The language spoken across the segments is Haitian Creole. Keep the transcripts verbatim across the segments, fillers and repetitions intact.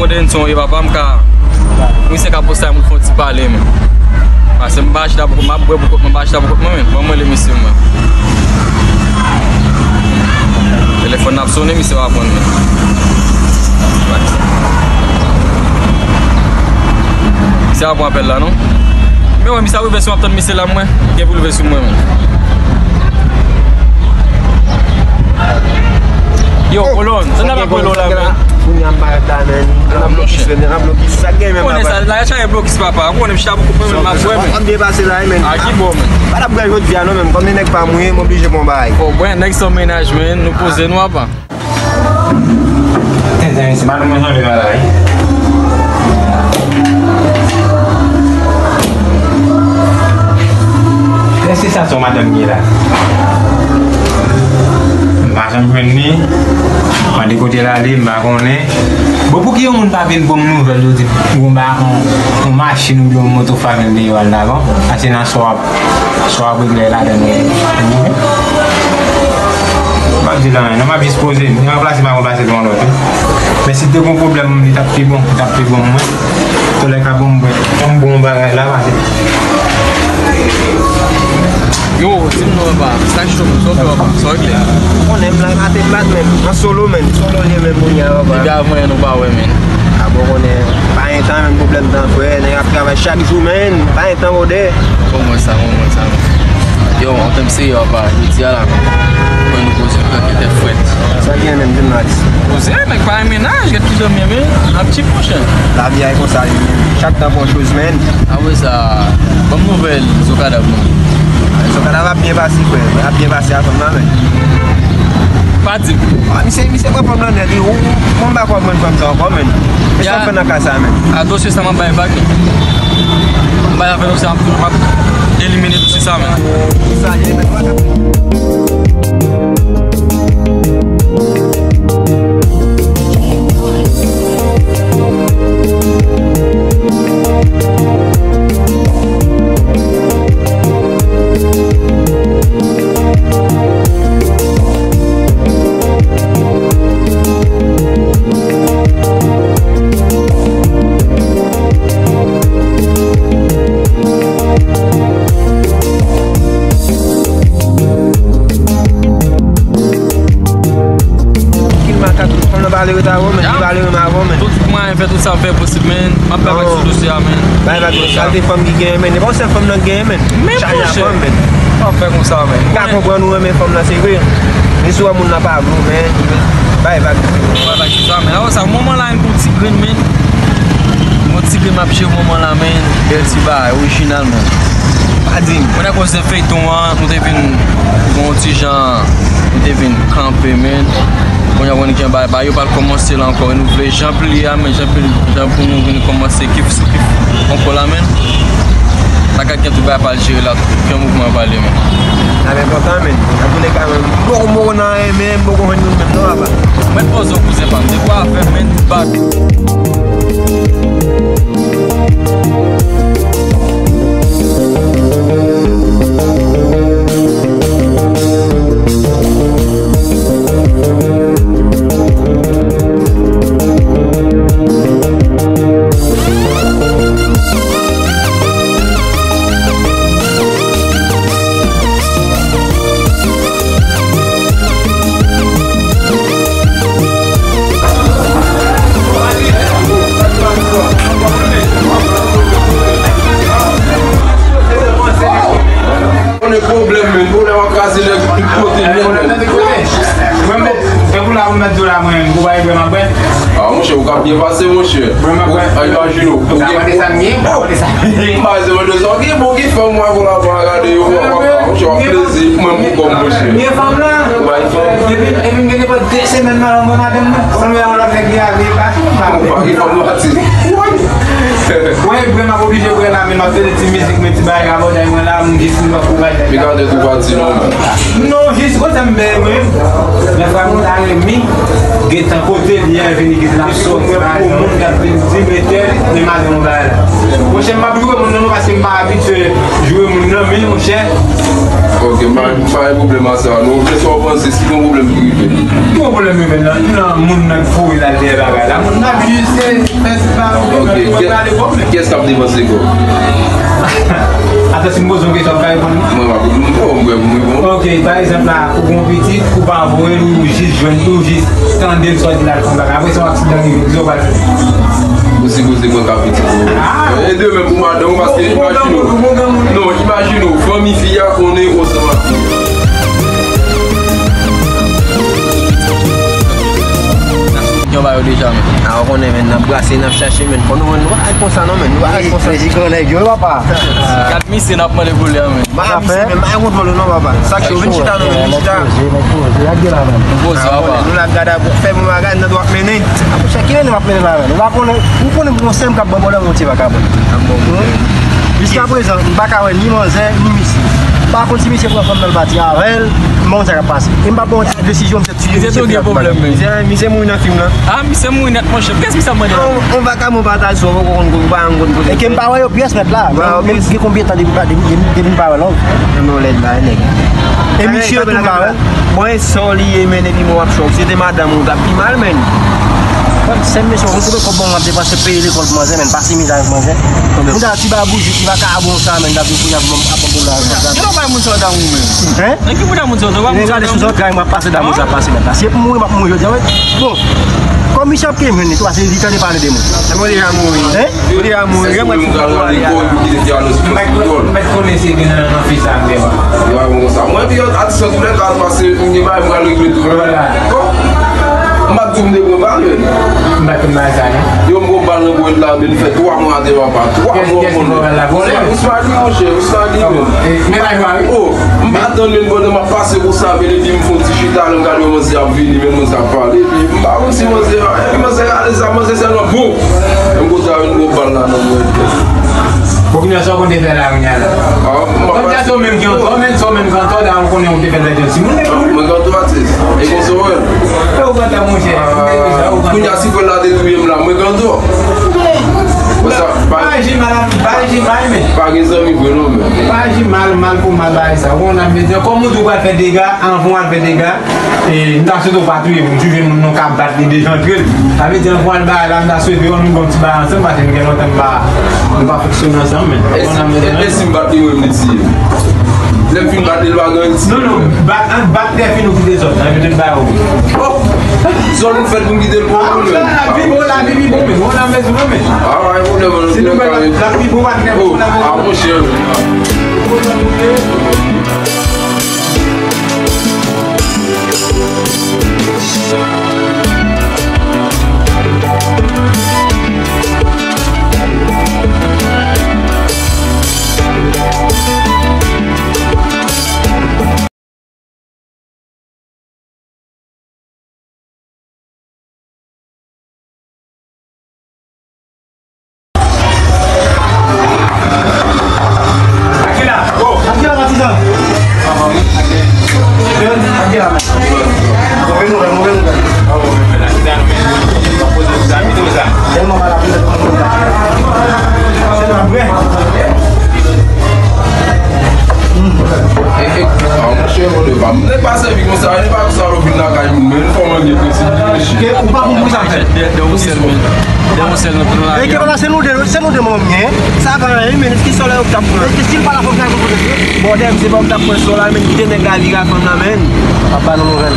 Mwen de yon e papa, m ka, misye ka poste a, moun fè yon ti pale, men. Paske m pa achete pou kont mwen, m ap bwè pou kont mwen, m pa achete pou kont mwen, men. Ban mwen rele misye, mwen. Telefòn nan ap sonnen, misye pa pran, men. Misye pa pran apèl la, non. Men wè, misye ap rive sou mwen, m ap tann misye la, mwen. Gen pou l rive sou mwen, men. Yo, Kolòn, sa n ap ap rele w la, men? Kounye a m pa rete la, men. Nan blokis, men, nan blokis. Sa k gen, men, papa? Konnen sa, la, chaje blokis, papa. Ou konnen m chita pou koupe, men, m ap bwè, men. An byen pase la, men. A ki bò, men? Pa t ap bwè jodi a, non, men. Kòm se nèg pa m, wi, m oblije pran yon bagay. O, bwè, nèg se yon mennaj, men. Nou poze, nou apa. Tenten, se pa nou mwen sonje bagay. Èske sa se yon madanm ki ye la? M pa janm jwenn li. Mande kote l ale, m pa konnen. Bon, pouki yon moun pa vin ban m nouvèl, yo di, bon, m pa konn, yon machin oubyen yon moto fè avè l deyò al lavan? Ase nan swa. Swa w ap regle ladan nou. M ap di l anyen, non, m ap jis poze m. Li ranplase m, m ap ranplase l yon lòt, wi. Men si te gon pwoblèm, li t ap pi bon, li t ap pi bon pou mwen. Tolè ka bon, mwen, yon bon bagay la, pase. Yo, di m non, papa. Sa k cho, sa w fè, papa? Sa w regle? Konnen m la, rate plat, men. An solo, men. Solo, li menm, kounye a, papa. Depi avè mwen, nou pa wè, men. A bon, konnen. Pa gen tan, menm pwoblèm tan, frè. Nèg ap travay chak jou, men. Pa gen tan, brother. Bon, mwen sa, bon, mwen sa. Yo, an tèm serye, papa, jodi a la, mwen nou poze, nou tanke tèt frèt. Sa gen menm, di m la, di. Poze, nèg pa gen mennaj, gèt ki zanmi, men, ap tchip, monchè. Lavi a e konsa, li menm. Chak tan pou yon choz, men. Apre sa, ban m nouvèl Zokadav, non. Zokadav ap byen pase, frè. Ap byen pase a fanm nan, men. Pa di m. Ah, misye, misye pran fanm nan nèt, wi. Ou, ou, mwen m pa kwè mwen fanm sa ankò, men. Men sa ap fè nan ka sa, men. A dosye sa, m ap bay vag. M bay avè dosye, m ap, m ap elimine dosye sa, men. Sa ye, men. Kil makak, fanm nan pa vle ret avè w, men li pa vle renmen avè w, men. Tout mwayen fè, tout sa m fè posib, men. M ap fè vag sou dosye a, men. Bay vag, kalite fanm ki genyen, men. E pa yon sèl fanm nan genyen, men. Men chaje a fanm, men. Pa fè konsa, men. M ka konprann ou renmen fanm nan, se vre. Men si w wè moun nan pa vle w, men. Bay vag. Bay vag sou sa, men. Apre sa, manman la menm pou ti grenn, men. Bon, ti grenn m ap jere manman la, men. Bèl ti bagay, orijinal, men. Pa di m. Mwen, akoz de feyton an, nou te vin, bon, ti jan, nou te vin kanpe, men. Kounye a, w konn gen bagay, bagay yo pral kòmanse la ankò. E nou vle jan pli a, men jan pli, jan pou nou vin kòmanse kif sou kif ankò la, men. Sa ka gen tout bagay pral jere la, okenn mouvman pale, men. N ap enpòtan, men. Nan tou le ka, men, m poko, m poko nan anyen, men m poko jwenn moun menm, non, papa. Mwen poze w, kouzen pa m. De kwa afè, men, bak. Konnen pwoblèm, men, pwoblèm ap kraze nèg tout kote, men. Mwen, mwen, se pou la, mwen mèt di w la, mwen, ou pa gen pwoblèm ap bwè? Ah, monchè, ou ka byen pase, monchè. Mwen, mwen, mwen. Ou, ah, imajine w. Ou gen, sa mande sa m gen, sa mande sa m gen. M pa se mande sa w gen, bon, ki fè mwen, pou la, pou la gade yo, w ap, w ap, monchè, w ap plezi, mwen, pou kòm, monchè. Mwen fanm la. Ou bay fanm. Epi, epi, m gen nenpòt de semèn, mwen, mwen, madanm, mwen. Fanm la, lòt nèg li a, li pa, pa. Ou pa gen fanm la, ti. Wi. Mwen, vrèman, oblije, vrè la, men m ap tande ti mizik, men ti bagay, rabòday, mwen la, m jis, m pa kouraj. Pi gade tou pati, non, men. Non, jis, kote m bè, mwen. Men, frè, mwen, ta renmen. Gentan kote l ye, vini gentan ap sòti, pa egzanp, moun k ap vin di m etèl, men m ale yon bagay la. Monchè, m p ap joure moun nan non, paske m pa abitye joure moun nan, men monchè. Ok, m pa, m pa gen pwoblèm ak sa. Nou, kèsa w panse, si gen yon pwoblèm ki rive? Ki yon pwoblèm rive nan, nan moun nan k kouri l al dèyè bagay la? Moun nan ap jis fè ti bagay, ok, mwen pale kò m. Kiyès k ap depanse kò? Atò, si m poze yon kesyon, w ka reponn mwen? Mwen pa pou mwen, mwen, mwen, mwen. Ok, pa egzanp la, ou gen yon pitit, ou pa voye l, ou jis jwenn, ou jis tande l sòti la, l fè yon bagay. Apre sa, yon aksidan rive, kisa w pral fè? Ou sipoze pran ka pitit ou. Ah! E de menm pou madanm ou, paske imajine w. Non, imajine w, fanmi fi a konnen ou ansanm ak li. Yon ba yo deja, men. A, ou konnen, men, n ap brase, n ap chache, men. Fò nou jwenn, nou pa ka konsa, non, men. Nou pa ka konsa. Rejik an nèg yo, papa. Gad misye, n ap mande pou li a, men. Ba misye, men, pa gen kontwòl, non, papa. Sa k cho, vin chita, non, men, vin chita. Nèg poze, nèg poze. Gad la, men. Nou poze, papa. Nou la gad a fè bon bagay, nan dwat mennen. A, monchè, ki mennen m ap mennen la, men? Ou pa konnen, ou konnen pou yon sèm k ap ban pwoblèm, yon ti vakabon. Jiska prezan, m pa ka wè ni manzè, ni misye. M pa konn si misye pran fanm nan l pati avè l, m pa konn sa k ap pase. E m pa pran yon ti desizyon, m se tiye misye pi rapid. Misye mouri nan fim nan. Ah, misye mouri nèt, monchè. Kiyès misye ap mande la? On vakabon pa ta di sa, ou poko konn, ou pa konn kote. E ke m pa wè yo pyès nèt la. Men gen konbyen tan depi, depi, depi m pa wè l? Nan lèd la, nèg. E misye tou pa wè l. Bon, e sa w li ye, men, epi mwen w ap chòk. Si se te madanm ou, t ap pi mal, men. Sèm mesye, ou konn konbyen kòb mwen ap depanse peye lekòl pou manzè, men, pase mizè avèk manzè. Moun ta ti ba bouji, ti vakabon sa, men, t ap vin kounye a pou mwen ap pran pwoblèm avèk manzè. Yo bay moun sa damou, men. Hein? Nan ki bouda moun sa, yo bay moun sa damou? Gade sou zòt, gade mwen ap pase damou sa, pase mèt la. Si e pou mouri, m ap mouri jodi a, wi. Bon, kòm misye ap ke jwenn li, tou, se li tande pale de mwen. Mwen deja mouri. Hein? Ou deja mouri, gen mwen ti pou ale a. M pa t konnen si gen nan, nan fi sa m te wè. Yo a bon konsa. Mwen pi atis an toulèka, pase m gen bagay m pral regle tou. Bon. M pa t di w m te pran bal, men. M pa t konn bagay sa, non. Yo, m pran bal nan ponyèt la, men li fè twa mwa atè papa. Twa mwa. Kiyès ki pran bal la? Vòlè? Ousmane, monchè, Ousmane, men. Men bagay sa, wi. Oh, m pa tann, men pandan m ap pase konsa, men epi m fè yon ti chita, lè m gade yon manzè ap vini, men manzè ap pale, epi m pa konn si manzè, epi manzè gade sa, manzè sèlman bon. Menm kote a, yon gwo bal la nan mwen. Bon, kounye a, sa w konn te fè la, kounye a la? Kòm sa, se w menm ki an tò, men se w menm ki an tò, la, ou konnen ou te fè l pèdi yon timoun, men. Mwen gen twa atis. E konsa w wè l? E ou kontan, monchè. Kounye a, si frè l la te touye m la, mwen gen twa. Konsa, pa aji mal, pa aji mal, men. Pa gen zanmi vre, non, men. Pa aji mal, mal pou mal, bagay sa. Ou konn ap vin di, kòm ou tou pral fè dega, anvan w al fè dega, E, m ta swete w pa touye m, m toujou jwenn moun nou ka bat li deja antre l. Sa vle di, anvan l bagay la, m ta swete w nou gon ti bagay ansanm, paske m gen lontan m pa, nou pa fonksyone ansanm, men. E si, e, e si m bat li, mwen, m li tiye m? Lè m fin bat li, l pa gen anyen ti. Non, non, bat, bat lè fini ou kite zòn nan, epi tout bagay ou. Oh! Zòn ou fèt pou m kite l pou ou, men. Ah, lavi bon, lavi pi bon, men. Bon, lavi pi bon, men. Ah, pa gen pwoblèm, non. Si nou fè lavi bon, pa gen pwoblèm. Ah, monchè. E, e, a, monchè, mwen, nèg pa sèvi konsa, nèg pa konsa, lè w vin lakay moun, men fò w gen prensip, monchè. Ke ou pa konprann sa fè. Dè, dè, dè yon sèl, men. Dè yon sèl, nou tout la. E ke pa se nou de, se nou de mwen, men. Sa pa anyen, men ki sòl yo t ap pran? Eske si l pa la fò fè kote? Bòdè, misye pa t ap pran sòl la, men kite nèg la vire a fanm nan, men. M ap ba nou nouvèl.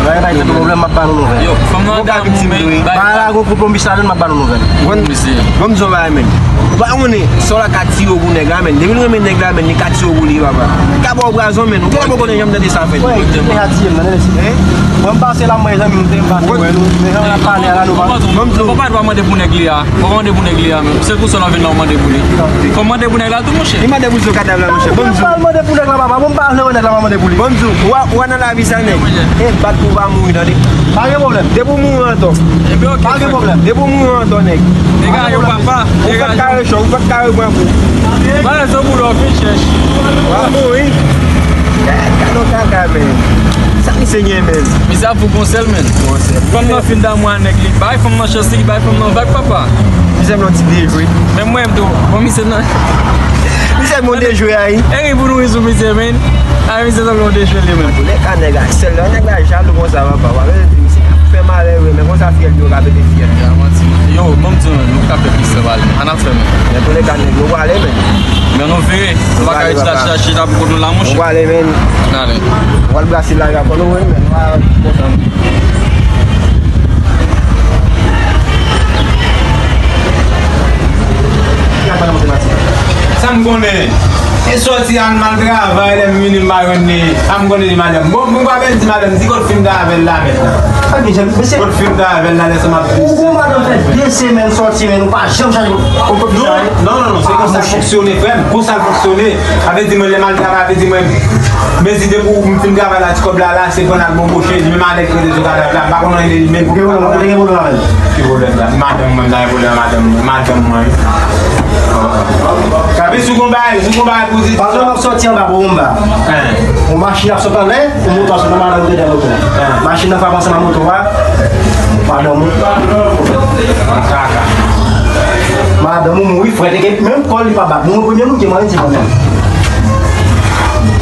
Lè bay tèt pwoblèm, m ap ba nou nouvèl. Yo, fanm nan damou, men. Ba la, gon koup lonbis ladann, m ap ba nou nouvèl. Bon, bon, zò ba, men. Ou pa konnen, sòl la ka tire w pou nèg la, men. Depi l renmen nèg la, men, li ka tire w pou li, papa. Li ka ba w brazon, men. Ou genlè poko janm tande sa fèt. Wè, li te atire m nan, men, si. Hein? Mwen, m pase la, mwen, zanmi, m te, m pase wè nou. Men jan n ap pale a la, nou pa. Bon, m di w. Papa, pa mande pou nèg li a. Fò mande pou nèg li a menm. Se pou sa w vin la w mande pou li. Fò mande pou nèg la tou, monchè. Li mande pou zo kadav la, monchè. Bon, m pa mande pou nèg la, papa. Bon, m pa vle wè nèg la, m pa mande pou li. Bon, m di w, ou a, ou a nan lavi sa, nèg. E bat pou w pa mouri, tande. Pa gen pwoblèm. Depi w mouri an tò. Pa gen pwoblèm. Depi w mouri an tò, nèg. Degaje w, papa. Ou fèk kare chò, ou fèk kare pran kou. Malè se pou lò fin chèch. W ap mouri. Gade yon kaka, men. Sa k Senyè, men. Misye ap fou gon sèl, men. Gon sèl. Fanm nan fin damou a nèg li. Bay fanm nan chans li, bay fanm nan vag, papa. Misye nan ti dejwe. Men mwen, m tou. Bon, misye nan. Misye nan dejwe a, wi. E ri pou nou ri sou misye, men. A, misye nan dejwe li, men. Tou lè ka nèg a sèl la, nèg la jalou konsa, papa. Wa, men, misye ka fè malè, wi, men konsa, fyèl yo ka pete fyèl. Yo, ban m di nou, nou ka fè plis pale. Ann al fè, men. Men tou lè ka nèg, nou prale, men. Men nou vire. Nou pa ka rete la chita pou kont nou la, monchè. Nou prale, men. N ale. Ou al brase la, y ap pran nou, men nou pa kontan. Sa m konnen. E sòti al mal travay, lè m vini m pa jwenn li. Sa m konnen di madanm. Bon, mwen pa byen di madanm, di kot fi m ta avè l la, men. Kot fi m ta avè l la, lè sa m ap di. Ou gon madanm fè de semèn sòti, men nou pa janm chache. Non, non, non, non, se konsa l fonksyone, frè m. Konsa l fonksyone. Sa vle di mwen lè m al travay, sa vle di mwen, mezi depi m fin travay la, ti kòb la, la, se pran al bonboche, li menm a nèg ki rete sou kadaf la, m pa konn anyen de li menm. Ou gen pwoblèm, ou gen pwoblèm avè l? Ki pwoblèm la? Madanm mwen, m ta gen pwoblèm ak madanm mwen, madanm mwen. Kapi sou konbay, sou konbay pou di. Pandan w ap sòti anba pou w anba. Yon machin ap sot anlè, yon moto ap sot anba nan dèyè moto a. Machin nan frape ansanm ak moto a. Madanm ou. Madanm ou mouri, frè, te gen menm kò l li pa bat. Moun premye moun ki mande ti pwoblèm.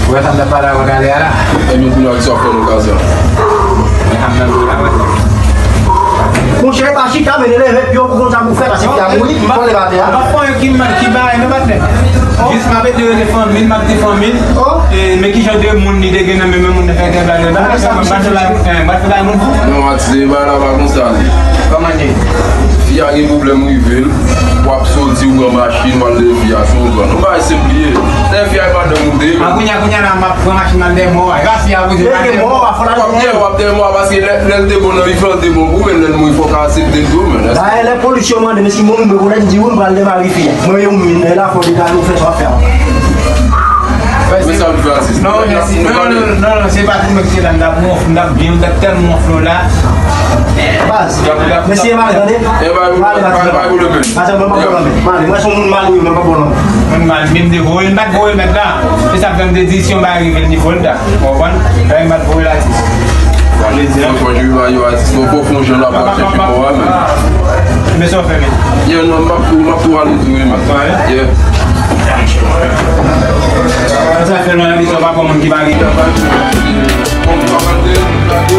Ou wè sa m t ap pale avè w talè a la? Ebyen, kounye a, kisa w fè nan okazyon? Men sa m t ap di w la, wè. Monchè, pa chita, men leve pye w pou konn sa pou fè, paske pye a mouri, fò l leve atè a. M p ap pran yon ki, ki bagay, non, patnè. Jis m ap ede rele fanmi l, m ap di fanmi l. E, men ki jan de moun li te gen nan men, men moun nan fè tèl bagay, tèl bagay, m ap fè bagay, m ap fè bagay moun fou. Non, Max, se bagay la pa konsa li. Kòman li ye? Fi a gen pwoblèm rive l, w ap soti, ou pran machin, w al dèyè fi a, se yon grann. Nou bagay senp li ye. Dèyè fi a, e madanm ou te ye. A, kounye a, kounye a la, m ap pran machin, m al dèyè mò a. E pa fi a, kounye a, dèyè mò a, fò l al dèyè mò a, paske lè, lè l te bon nan vi, fè l te bon pou ou, men lè l mouri, fò w ka aksepte l tou, men. Dayè, lè polis yo mande m si mwen, mwen, mwen, mwen di wi, m pral demare fi a. Mwen, yo, mwen, la fò li gade ou fè sa w ap fè a. Men sa m fè a, se non, mèsi. Non, non, non, non, se pa pou mwen ki te la, m t ap wonf, m t ap byen, m t ap tèlman wonfle la. Baz, mesye, mare, tande? Mare, mare, mare. Mwen se yon moun mal, wi, mwen pa bon non. Mwen mal, men m te voye l, m pa t voye l mèt la. Se sa k fè m te di, si yon bagay rive l, li fò l ta. Ou konprann? Bagay m pa t voye l atis. Bon, jodi a, fò jwe ba yo atis. Bon, fò fon jan la pral chèche kò a, men. Men sa w fè, men. Yeah, non, m ap tou, m ap tou ale tou, wi, men. Yeah. Sa fè lwen, li sa pa kon moun ki pa gen. Bon, pa mal de, pa de.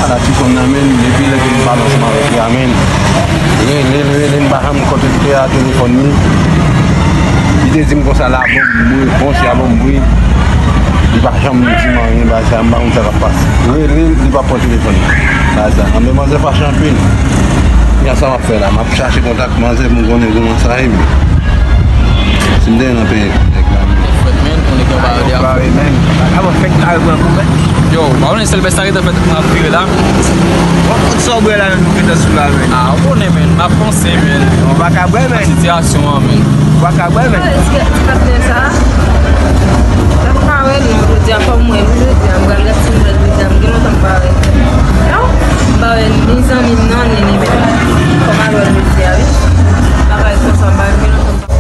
Ala ti fanm nan, men, depi lè ke m pale ansanm avèk li a, men, rele l, rele l, m pa janm konekte a telefòn li. Li te di m konsa la, bon, m repons, y a bon bri. Li pa janm di m anyen, bagay sa, m pa konn sa k ap pase. Rele l, li pa pran telefòn nan. Bagay sa. Anben, manzè fache anpil. Kounye a sa m ap fè la? M ap chache kontak manzè pou m konnen kòman sa ye, men. Si m te nan peyi nèg la, men. Frèt, men, on nèg yo pa rele a. Yo pa rele, men. Vagabon fèk kare pran kou, men. Yo, pa konnen sèl bèsta ki te fèt nan ap vire la. Bon, sa w bwè la menm, nou gentan sou la, men. Ah, ou konnen, men, m ap panse, men. Ou pa ka bwè, men. Sitiyasyon an, men. Ou pa ka bwè, men. Èske ti patnè sa? Sa m pa wè l non, jodi a, fò m wè l, jodi a, m pral gad si m wè l, jodi a, m gen lontan m pa wè l. Non? M pa wè ni zanmi m nan, ni, ni menm. Fò m al wè l jodi a, wi. Bagay konsa, m pa gen lontan m pa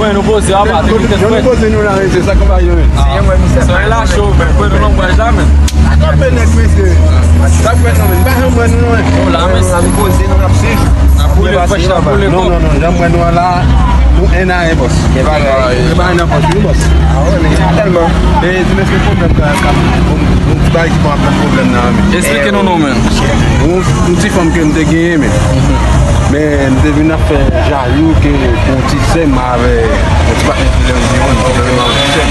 Nou poze, apa, te kite fwèt. Poze nou la, men, se sa konpayi yo, men. Seyè mwen, misye. Seyè la cho, men. Kwè nou nan bwaj la, men. Atò, men, nèg, mesye. Sa fwèt, non, men. Pa janm wè nou, non, men. Yo la, men. Nou la, nou poze, nou ap swiv. N ap boule, fwèt, n ap boule. Non, non, non, janm wè nou la. Nou en a en, bòs. Gen bagay. Gen bagay nan pòch, wi, bòs. Ah, wè, men, tèlman. E, di mesye, pwoblèm ka, ka, bon, bon, ti bagay ki pran pwoblèm nan, men. Eksplike nou, non, men. Yon, yon ti fanm ke m te genyen, men. Men, m te vin ap fè jalou ke pou ti sè m avè yon ti patnè ki lè yon ti sè m.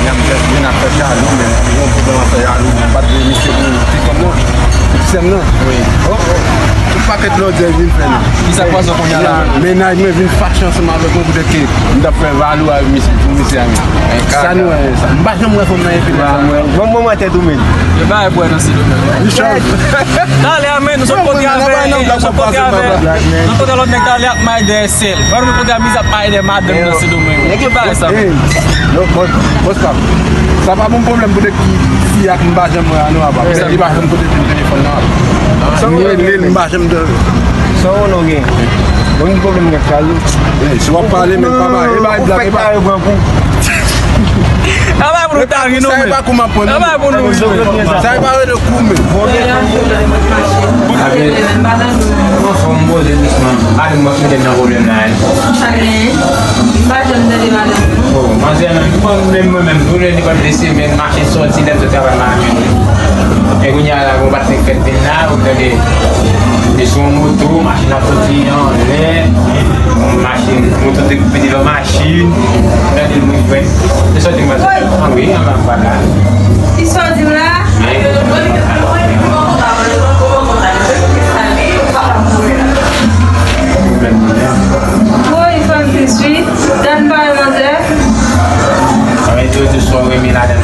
Yè m te vin ap fè jalou, men m te gen yon pwoblèm ap fè jalou, men m pa t vle misye pou ti fanm nan, pou ti sè m nan. Wi. Yon pakèt lòdyè vin fè nou. Ki sa k pase kounye a la? Mennaj mwen vin fache ansanm avèk mwen poutèt ke m t ap fè jalou avèk misye, pou misye a, men. Sa nou wè, sa. M pa janm wè fanm nan epi lè sa m wè. Bon, bon, mwen tèt ou, men. Yo bay bwè nan silo, men. Li chòv. Talè a, men, nou sot kote avè, nou sot kote avè, nou sot kote lòt nèg talè ap may dèyè sèl. Mwen, nou kote a miz ap may dèyè madanm nan Sendomeng. Nèg yo bay sa. Hey, non, bòs, bòs pa. Sa pa bon pwoblèm pou de ki fi ak m pa janm wè a non, apa. Li pa janm kote di m telefòn nan, apa. M rele l, m pa janm tande. Sa w non gen? Bon, ki pwoblèm gen, Kalou? Hey, si w ap pale, men pa pale. E bay blag, e bay. Travay pou nou ta ri, non, men. Sa e pa kou m ap pran, non. Travay pou nou ri, men. Sa e pa rele kou, men. Ape, anfòm, poze dousman. Pale m, mwen kite nan pwoblèm la, wi. Sa gen? M pa janm tande madanm, non. Oh, manzè, menm, mwen menm, mwen menm, tou lè nenpòt de semèn, mache sòti, lè m sot travay, m a vini. E kounye a la, bon, pa t fèt vin la, ou tande, e sou yon moto, machin ap soti anlè, machin, moto te koupe devan machin. Gade l, mwen jwenn. Se sa te mwen. Ah wi, anba m pa la. Ki sa w di m la? Woy, fanm siswi. Tann pale, manzè. Sa vle di w di swa w renmen ladan l.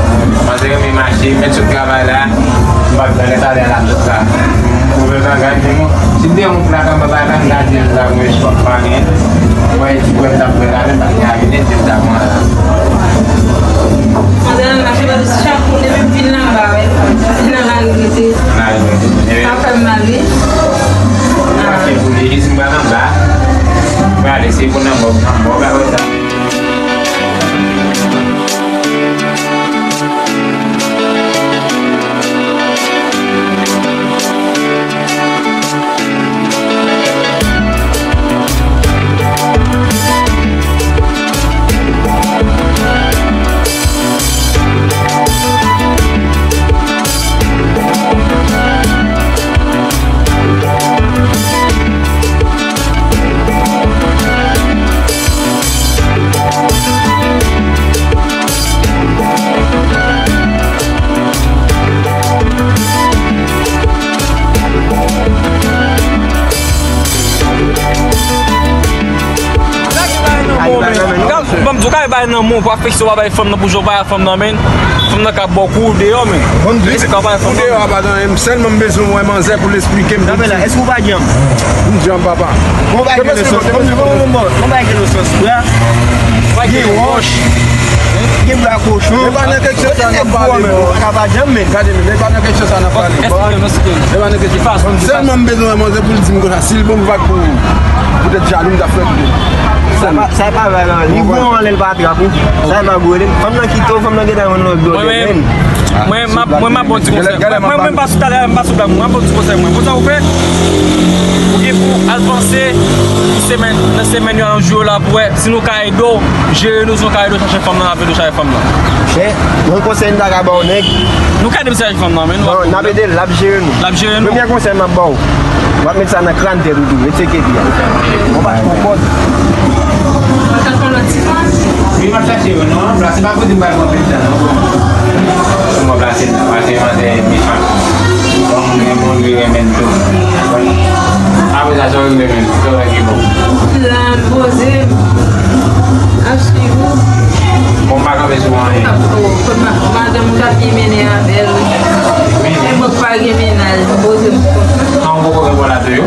Manzè renmen mache, mèt sot travay la. M pa t pran talè a la tout la. Ouvè bagay pou mwen. Si m te yon pla anba bagay la, m ta di l la, mwen, chòk pa gen. Mwen, ti bwè m t ap bwè la, men m pa t gen a vini, di l ta pran la. Madanm nan mache, paske chak moun depi m vin nan anba, wi. Nan lari rete. Nan lari rete. Sa fè m mal, wi. Mache pou li, jis m pral anba. Mwen ale, se pou nan bò, nan bò, ba wè sa. Ban m di w, kay bay nan men w, pou afeksyon w pa bay fanm nan, pou jan w bay a fanm nan, men fanm nan ka ba w kou deyò, men. Ban m di w, kou deyò a pa gen anyen, m sèlman m bezwen wè manzè pou l esplike m. Èske w pa djanm? M djanm, papa. Bon, bay gen le sens. Bon, bon, bon, bon, bon, bay gen le sens. Gen wòch. Gen bra kochon. E pa nan kesyon sa n ap pale, non. Ka pa djanm, men. Gade, men, e pa nan kesyon sa n ap pale. Bon, e pa nan kesyon. Sèlman m bezwen wè manzè pou l di m konsa, si l ban m vag pou, poutèt jalou, m t ap fè tou. Sa pa, sa pa vag, non. Li bon anlè l pa trap ou. Sa pa gwo, fanm nan kite w, fanm nan gentan yon lòt dòdè, men. Mwen, m ap, mwen, m ap ba w ti konsèy. Mwen, mwen, m pa sou talè, m pa sou blag, mwen, m ap ba w ti konsèy, mwen. Konsa ou fè, ou gen pou al panse, semèn, nan semèn yo, nan jou yo la, pou wè si nou ka ede w, jere nou, si nou ka ede w chache fanm nan, avè nou chache fanm nan. Men, yon konsèy m ta ka ba w, nèg. Nou ka ede m chache fanm nan, men nou. Non, n ap ede l, l ap jere nou. L ap jere nou. Premye konsèy m ap ba w. W ap met sa nan kràn tèt ou tou, retire kepi a. Mwen pa t konprann. Wi, m ap chache yo, non. La, se pa kote m pral pran pil tan, non. Mwen plase l, pase manzè mechan. Bon, mwen, mwen, mwen renmen l tou. Apre sa, sa w renmen, sa w renmen bon. La, m poze m. Ap swiv ou. Bon, m pa kanpe sou anyen. Oh, kot ma-, madanm ou t ap byen mennen avè l, wi. Wi. Men mwen k pa gen mennaj, m poze m konsa. An, ou poko gen bon la tou yo?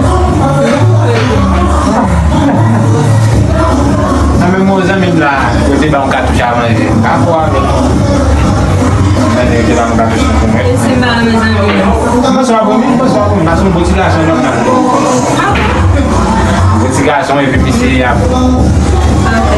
Nan men mwen, zanmi m la, yo te ba m katouch a manje. M pa fò avè l. Gade, yo te ba m katouch pou mwen. Mèsi, m pa renmen zanmi m. Bonswa, zanmi m, bonswa, zanmi m. Nan se yon bon ti gason, non, nan. Bon ti gason, epi misye ap. Pafè.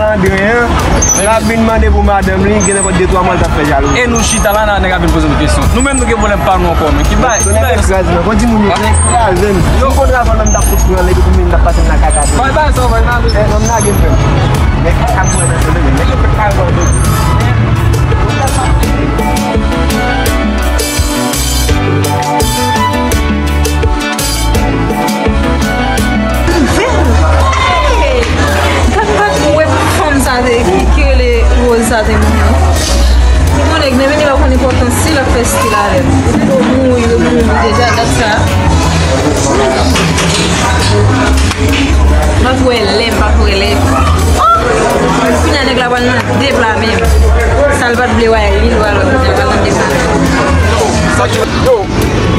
Malandren an, l ap vin mande pou madanm li, gen nenpòt de twa mwa l t ap fè jalouzi. E nou chita la, nèg ap vin poze nou kesyon. Nou menm nou gen pwoblèm pa nou ankò, men ki bay, ki bay. Kraz, men, kon di moun yo, kraze m. Si m konn avan, m t ap fout pran l, epi pou m t ap pase m nan kaka. Bay, bay, sa, bay, nan. Eh, non, m lage m, frè m. Nèg pa ka pran nan sou li, nèg yo fè kal bò de. Hey! Gad, gad, wè fanm sa te, ki, ki rele Rose sa te mouri. Li konnen, men, men li pa konn enpòtans li, l ap fè stil avè m. Epi yo mouri, yo mouri deja, gad sa. M pa t wè lè, m pa t wè lè. Oh! Kounye a nèg la pral nan de pla menm. Sa l pa t vle wè li, l pral, l pral nan de pla menm. Yo,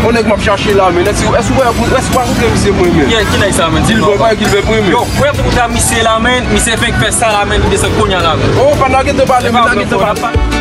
yon nèg m ap chache la, men. Èske, èske w pa, èske w pa kontre misye mwen, men? Ki, ki nèg sa, men? Di l non. Ki l fè mwen, men. Yo, frè m te kontre misye la, men. Misye fenk fè sa la, men. Li desann kounye a la, men. Oh, pa nan gentan pale, men, nan gentan pale.